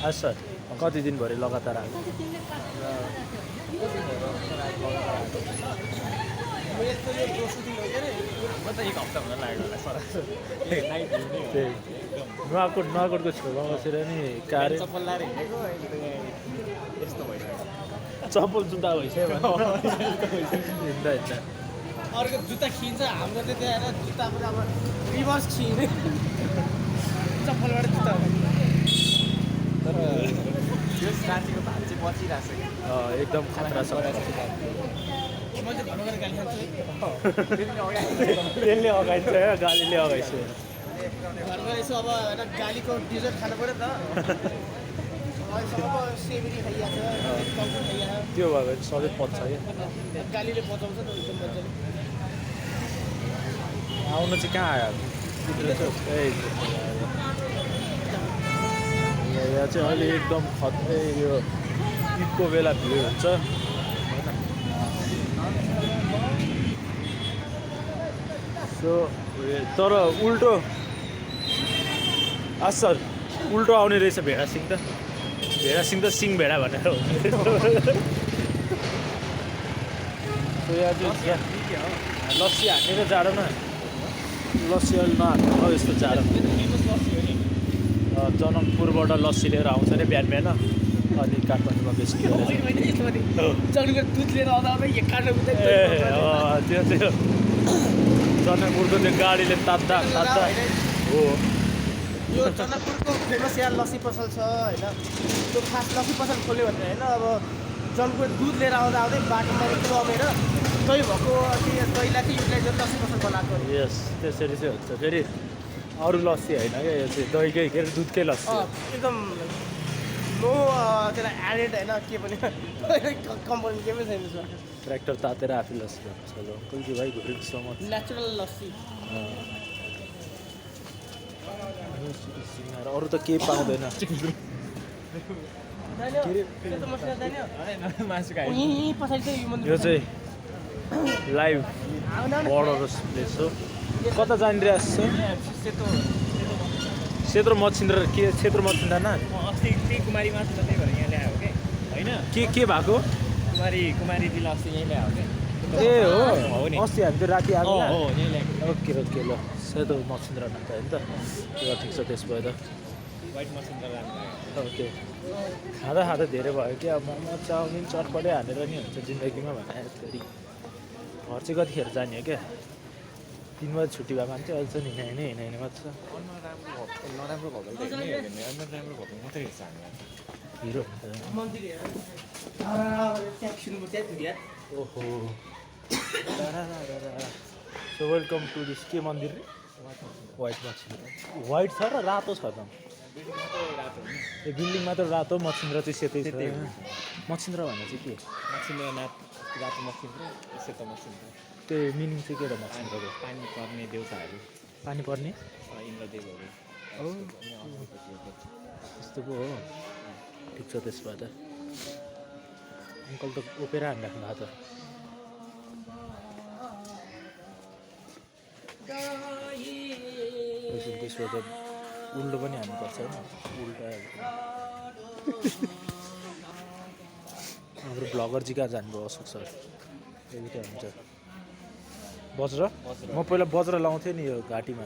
अच्छा कति दिनभरि लगातार आएको नुवाकोटको छेउमा बसेर नि कार चप्पल जुत्ता भइसक्यो हिँड्दा हिँड्दा अर्को जुत्ता खिन्छ हाम्रो त त्यहाँ होइन जुत्ता पनि अब रिभर्स खिने चप्पलबाट जुत्ता तर त्यो साथीको भात चाहिँ बचिरहेको छ एकदम खतरा छ मैले भन्नु गरेर गाली खान्छु त्यसले अगाइन्छ क्या गालीले अगाइछ घरमा यसो अब होइन गालीको डिजर्ट खानु पऱ्यो नि त अब सेमिरी खाइहाल्छ टाउको खाइहाल्छ त्यो भयो भने सधैँ पच्छ क्या गालीले बचाउँछ नि एकदम मजाले आउनु चाहिँ कहाँ आयो यहाँ चाहिँ अहिले एकदम खत्रै यो ईदको बेला भिड हुन्छ सो तर उल्टो सर उल्टो आउने रहेछ भेडा सिङ त सिङ भेडा भनेर हो सो यहाँ चाहिँ लस्सी हानेर जाडोमा लस्सी अहिले नहाल्नु यस्तो जाडोमा जनकपुरबाट लस्सी लिएर आउँछ अरे बिहान बिहान अनि काठमाडौँमा बेच्ने दुध लिएर आउँदा आउँदै काट्नु त्यो जनकपुरको त्यो गाडीले तात्दा हो यो जनकपुरको फेमस यहाँ लस्सी पसल छ होइन त्यो खास लस्सी पसल खोल्यो भने होइन अब जनकपुर दुध लिएर आउँदा आउँदै बाटोमा रमेर दही भएको दहीलाई चाहिँ युटिलाइज गरेर लस्सी पसल बनाएको यस त्यसरी चाहिँ हुन्छ फेरि अरू लस्सी होइन क्या यो चाहिँ दहीकै के अरे दुधकै लस्सी एकदम नो त्यसलाई एडेड होइन के पनि कम्पनी के पनि छैन त्यसमा ट्र्याक्टर तातेर आफै लस्सी बनाउँछ अङ्कल जी भाइ good so much natural lassi अरू त केही पाउँदैन यो चाहिँ लाइभ बर्डर प्लेस हो कता जानिरहेको छ सेतो मच्छिन्द्र के सेतो मच्छिन्द्र न अस्ति कुमारी मात्र त्यही भएर यहाँ ल्यायो कि होइन के भएको कुमारी दिल अस्ति यहीँ ल्यायो कि ए हो नि अस्ति हामी त राति आएको हो यहीँ ल्याएको ओके ल सेतो मच्छिन्द्र न त होइन त त्यो ठिक छ त्यस भयो त वाइट मसिन त राम्रो ओके खाँदा धेरै भयो कि अब मोमो चाउमिन चटपटै हालेर नि हुन्छ जिन्दगीमा भने फेरि घर चाहिँ कतिखेर जाने हो क्या 3 बजी छुट्टी भएको मान्छे अहिले चाहिँ हिँड्ने मात्र नराम्रो भएको राम्रो भएको मात्रै हेर्छ हामीलाई हिरो मन्दिर ओहो सो वेलकम टु दिस के मन्दिर वाइट मच्छिन्द्र वाइट छ र रातो छ त ए बिल्डिङ मात्र रातो मच्छिन्द्र चाहिँ सेतै छ मच्छिन्द्र भने चाहिँ के मसिन्द्रनाथ रातो मसिन्द्र सेतो मसिन्द्र त्यो मिनिङ चाहिँ के हो मच्छिन्द्रको पानी पर्ने देउताहरू पानी पर्ने इन्द्रदेवहरू त्यस्तो पो हो ठिक छ त्यसमा त अङ्कल त ओपेरा हानिराख्नु भएको त त्यसमा त उल्टो पनि हान्नुपर्छ होइन उल्टा हाम्रो ब्लगरजी कहाँ जानुभयो अशोक सर त्यही त हुन्छ वज्र म पहिला वज्र लाउँथेँ नि यो घाँटीमा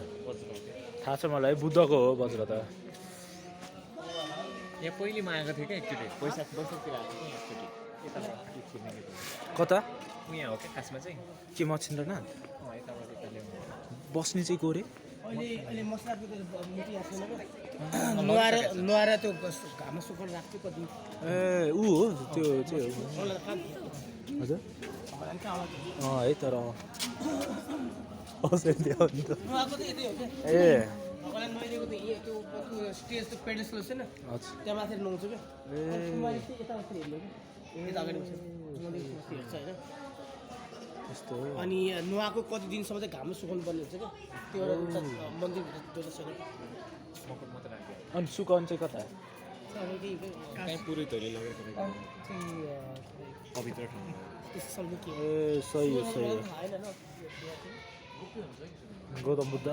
थाहा छ मलाई बुद्धको हो वज्र त यहाँ पहिले म आएको थिएँ क्या एकचोटि बैशाखतिर आएको थिएँ एकचोटि कता यहाँ हो क्या खासमा चाहिँ के मच्छिन्द्रनाथ यताबाट यता ल्याउनु बस्ने चाहिँ गोरे अहिले मसलाको मिटी आएको छैन नुहाएर त्यो घाममा सुकाउन राख्थ्यो कति ए ऊ हो त्यो चाहिँ हजुर है तर ए नहिलेको त्यो स्टेज त्यो पेडेस्टल छैन त्यहाँ माथि नुहाउँछु क्या यता माथि हेर्नु कि यता अगाडि हेर्छ होइन त्यस्तो अनि नुहाएको कति दिनसम्म चाहिँ घाममा सुकाउनु पर्ने हुन्छ क्या त्यो मन्दिरभित्र छैन अनि सुकाउनु चाहिँ कता कहीँ पुरोहितहरूले लगेको पवित्र ठाउँमा ए सही हो गौतम बुद्ध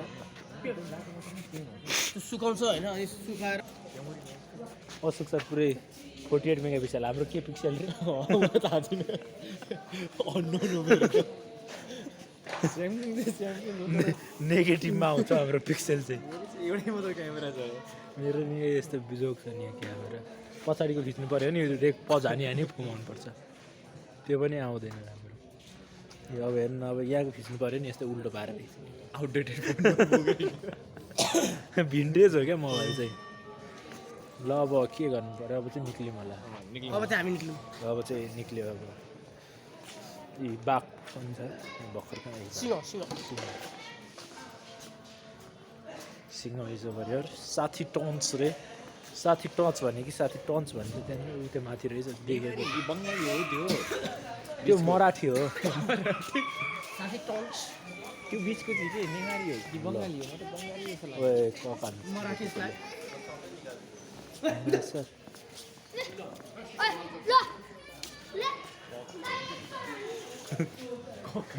त्यो सुकाउँछ होइन अनि सुकाएर अशोक सर पुरै 48 मेगापिक्सल हाम्रो के पिक्सल रे थाहा छैन अननोन हो मेरो त स्यामसङ नेगेटिभमा आउँछ हाम्रो पिक्सल चाहिँ एउटै मात्र क्यामेरा छ मेरो नि यस्तो बिजोग छ नि क्यामेरा पछाडिको खिच्नु पऱ्यो नि रेक पज हानी घुमाउनुपर्छ त्यो पनि आउँदैन राम्रो यो अब हेर्नु अब यहाँको खिच्नु पऱ्यो नि यस्तो उल्टो पारेर आउटडेटेड भिन्टेज हो क्या मोबाइल चाहिँ ल अब के गर्नु पऱ्यो अब चाहिँ निक्ल्यौँ होला अब चाहिँ हामी निक्ल्यौँ अब चाहिँ निक्ल्यो अब यी बाघ पनि छ भर्खर कहाँ सिंह इज ओभर हियर साथी टन्च रे साथी टच भने कि साथी टन्च भन्छ त्यहाँनिर उ त्यो माथि रहेछ देखेको बङ्गाली हो त्यो मराठी हो साथी टन्च त्यो बिचको चाहिँ के नेवारी हो कि बङ्गाली हो म त बङ्गाली जस्तो लाग्छ ओए कपाल मराठी स्ल्याङ सर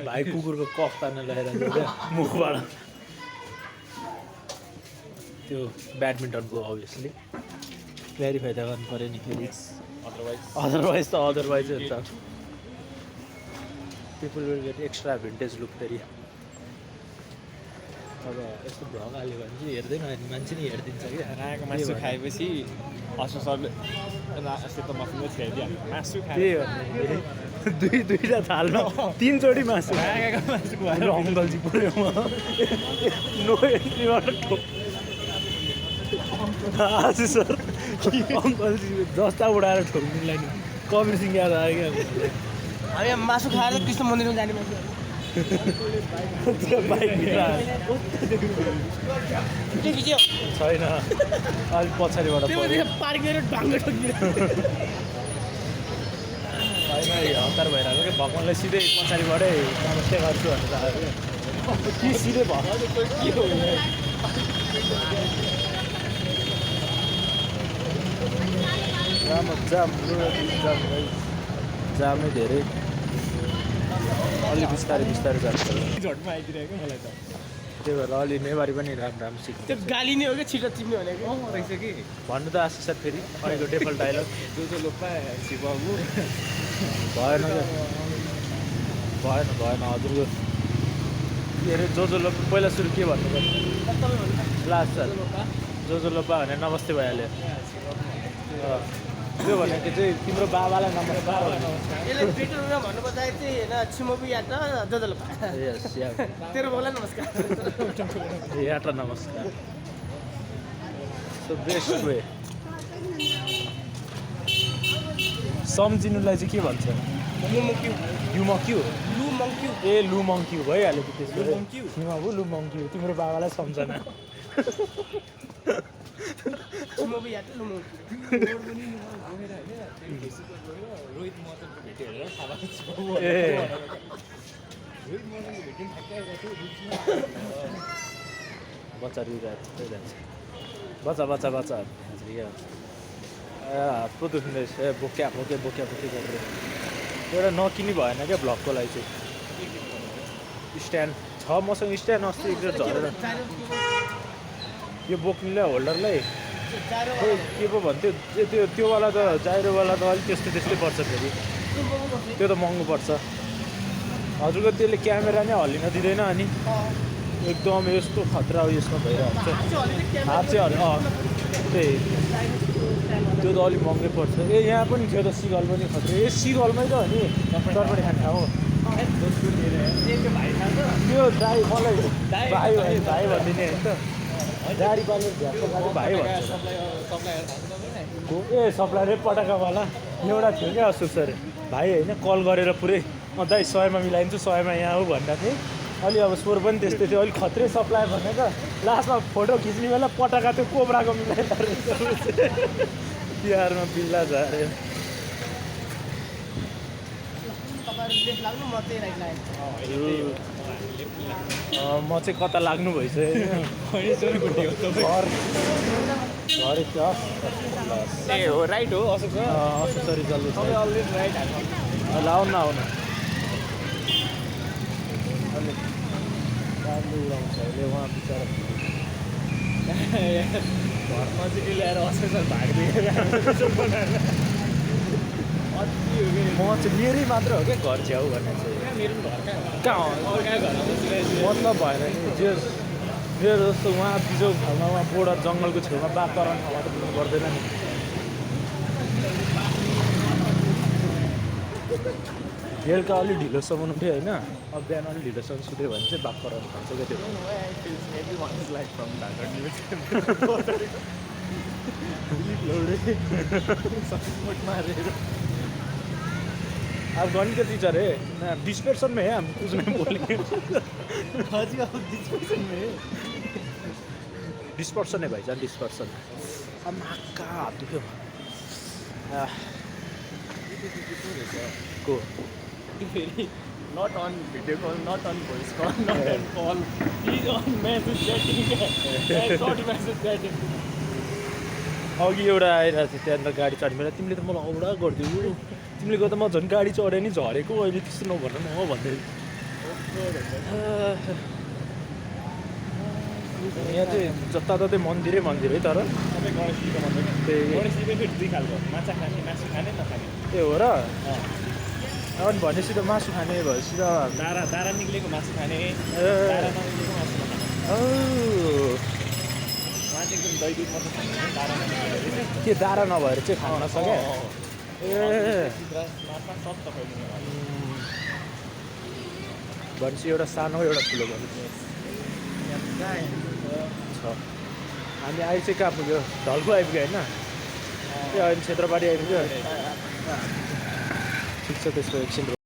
भाइ कुकुरको कफ तान्न लगाइरहेको क्या मुखबाट त्यो ब्याडमिन्टनको अभियसली क्ल्यारिफाई त गर्नु पऱ्यो नि फेरि अदरवाइज हुन्छ people will get extra vintage look फेरि अब यस्तो भ्लग हाल्यो भने चाहिँ हेर्दैन अनि मान्छे नि हेरिदिन्छ क्या रायोको मासु खाएपछि अशोक सरले सेतो मसुमै खुवाइदिइहाल्यो मासु त्यही खायो हो दुईवटा थालमा 3चोटि मासु रायोको मासु खुवायो मेरो अङ्कलजी पुऱ्यो म नो एन्ट्रीबाट हजुर सर अङ्कलजी जस्ता उडाएर ठोक्नुलाई नि कबिर सिंह याद आयो क्या हामी यहाँ मासु खाएर कृष्ण मन्दिरमा जाने मान्छे त्यो बाइक के खिच्यो छैन अलिक पछाडिबाट त्यो पार्क गरेर ढाङ्गो ठोकिदिएर होइन हतार भइरहेको क्या भगवान्लाई सिधै पछाडिबाटै नमस्ते गर्छु भनेर आयो क्या कि सिधै भयो के हो जामै धेरै अलि बिस्तारै जान्छ झट्टमा आइदिरहेको मलाई त त्यही भएर अलि नेवारी पनि राम्रो सिक्नु त्यो गाली नै हो क्या छिटो चिप्ने भनेको रहेछ कि भन्नु त आशा सर फेरि अहिलेको डेफल्ट डायलग जो लोपा शिवबाबु भएन हजुरको के अरे जो लोपा पहिला सुरु के भन्नुपर्छ लास्ट सर जो लोपा भने नमस्ते भइहाल्यो त्यो भनेको चाहिँ तिम्रो बाबालाई नमस्कार यसले बेटरमा भन्नुपर्दा चाहिँ होइन छिमोबी यात्रा जजल तेरो बाबालाई नमस्कार यात्रा नमस्कार सो बेस्ट वे सम्झिनुलाई चाहिँ के भन्छ लुमक्यु ए लुमङ्क्यु भइहाल्यो त्यसो लुमङ्क्यु तिम्रो बाबालाई सम्झना छिमोबी यात्रा लुमङ्क्यु रोहित महतोको भेट्यो हेरेर थाहा ए रोहित महतोको भेट्यो बच्चा रुइरहेको जान्छ बच्चा हात पो दुख्दैछ बोक्या गरेर एउटा नकिनी भएन क्या भ्लगको लागि चाहिँ स्ट्यान्ड छ मसँग स्ट्यान्ड अस्ति एकजना झरेर यो बोक्नेलाई होल्डरलाई खोइ के पो भन्थ्यो त्योवाला त जाइरोवाला त अलिक त्यस्तै पर्छ फेरि त्यो त महँगो पर्छ हजुरको त्यसले क्यामेरा नै हल्लिन दिँदैन अनि एकदम यस्तो खतरा यसमा भइरहेको छ हात चाहिँ त्यही त्यो त अलिक महँगै पर्छ ए यहाँ पनि थियो त सिगल पनि खतरा ए सिगलमै त हो नि तरपट्टि खाने ठाउँ त्यो दाई मलाई भाइ भनिदिने होइन त गाडी पालेर झ्याप्पो खाएको भाइ भन्छ ए सप्लायर पटाकावाला एउटा थियो क्या अशोक सर भाइ होइन कल गरेर पुरै दाइ 100मा मिलाइदिन्छु 100मा यहाँ हो भन्दा थिएँ अलि अब स्वर पनि त्यस्तै थियो अलिक खत्रै सप्लायर भनेको लास्टमा फोटो खिच्ने बेला पटाका त्यो कोब्राको मिलाइदिँदो रहेछ तिहारमा बिल्ला झऱ्यो म चाहिँ कता लाग्नु भइसक्यो ए हो राइट हो अशोक सरी चल्दैछ अलरेडी राइट आउनु अहिले उडाउँछ अहिले उहाँ बिचरा घर नजिकै ल्याएर असेर भाग दिएर म चाहिँ मेरै मात्र हो क्या घर छेउ भन्ने चाहिँ मेरो पनि घर कहाँ हो कहाँ घरमा बसिरहेको मतलब भएन नि जे मेरो जस्तो उहाँ बिजोग ठाउँमा उहाँ बोर्डर जङ्गलको छेउमा वातावरण ठाउँमा त पुग्नु पर्दैन नि बेलुका अलिक ढिलोसम्म उठ्यो होइन अब बिहान अलिक ढिलोसम्म सुत्यो भने चाहिँ वातावरण खान्छ क्या त्यो everyone is like from Dhaka news. Support मारेर अब गणित का टीचर है ना डिस्पर्सन में है हम कुछ नहीं बोलेंगे हजुर अब डिस्कसन में डिस्पर्सन है भाई जान डिस्पर्सन अब नाका हात दुख्यो को फेरि not on video call, not on voice call, not on call. He's on message chatting. Short message chatting. अघि एउटा आइरहेको थियो त्यहाँनिर गाडी चढ्ने बेला तिमीले त मलाई औडा गरिदियो तिमीले गर्दा म झन् गाडी चढेँ नि झरेको अहिले त्यस्तो नभन न हो भन्दै यहाँ चाहिँ जताततै मन्दिरै मन्दिर है तर सबै गणेशजीको भन्दैन त्यही गणेशजीकै फेरि दुई खालको माछा खाने मासु खाने नखाने ए हो र अनि भनेपछि त मासु खाने भएपछि त दारा निक्लेको मासु खाने ए। दारा ननिक्लेको मासु नखाने औ, उहाँ चाहिँ एकदम दही दुध मात्रै खाने दारा ननिक्लेको के दारा नभएर चाहिँ खान नसके ए माछा सब तपाईँले भनेपछि एउटा सानो एउटा ठुलो भन्नु छ हामी आइ चाहिँ कहाँ पुग्यो ढल्को आइपुग्यो होइन ए अहिले क्षेत्रबारी आइपुग्यो ठिक छ त्यसको एकछिन